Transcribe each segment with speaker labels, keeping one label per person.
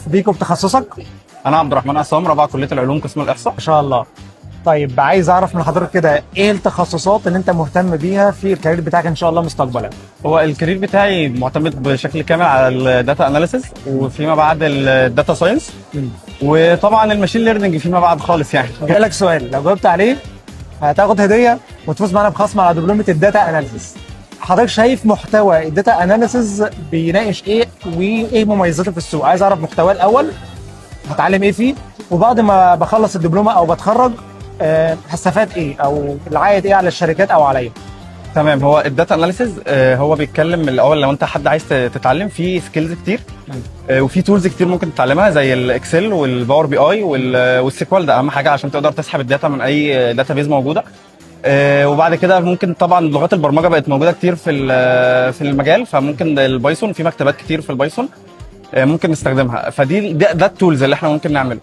Speaker 1: اتعرف بيك وبتخصصك.
Speaker 2: انا عبد الرحمن عصام، رابعه كليه العلوم قسم الاحصاء.
Speaker 1: ما شاء الله. طيب، عايز اعرف من حضرتك كده ايه التخصصات اللي انت مهتم بيها في ال career بتاعك ان شاء الله مستقبلا؟
Speaker 2: هو ال career بتاعي معتمد بشكل كامل على ال data analysis وفيما بعد ال data science، وطبعا ال machine learning فيما بعد خالص يعني.
Speaker 1: جاي لك سؤال، لو جاوبت عليه هتاخد هديه وتفوز معانا بخصم على دبلومه ال data analysis. حضرتك شايف محتوى ال data analysis بيناقش ايه وايه مميزاته في السوق؟ عايز اعرف محتواه الاول، هتعلم ايه فيه، وبعد ما بخلص الدبلومه او بتخرج هستفاد ايه او العائد ايه على الشركات او عليا؟
Speaker 2: تمام، هو ال data analysis هو بيتكلم من الاول، لو انت حد عايز تتعلم في skills كتير وفي tools كتير ممكن تتعلمها زي ال Excel وال Power BI وال SQL، ده اهم حاجة عشان تقدر تسحب ال data من اي database موجوده. وبعد كده ممكن طبعا لغات البرمجة بقت موجودة كتير في المجال، فممكن ال Python، في مكتبات كتير في ال Python ممكن نستخدمها. فدي ده ال tools اللي احنا ممكن نعمله،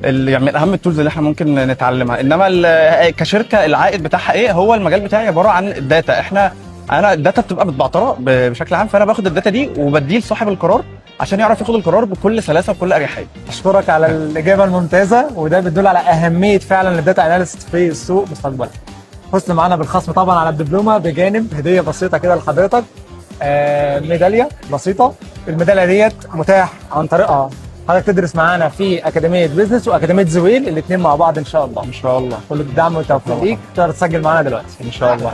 Speaker 2: اللي يعني من اهم ال tools اللي احنا ممكن نتعلمها. انما كشركة العائد بتاعها ايه؟ هو المجال بتاعي عبارة عن ال data. انا ال data بتبقى متبعتره بشكل عام، فانا باخد ال data دي وبديه لصاحب القرار عشان يعرف ياخد القرار بكل سلاسة وبكل اريحيه.
Speaker 1: اشكرك على الاجابة الممتازه، وده بيدل على اهمية فعلا ال data analyst في السوق مستقبلا. فزت معانا بالخصم طبعا على الدبلومه، بجانب هديه بسيطة كده لحضرتك، ميدالية بسيطه. الميداليه ديت متاح عن طريقها حضرتك تدرس معانا في اكاديمية business واكاديميه زويل الاثنين مع بعض ان شاء الله.
Speaker 2: ان شاء الله.
Speaker 1: كل الدعم والتوفيق ليك، تقدر تسجل معانا دلوقتي.
Speaker 2: ان شاء الله.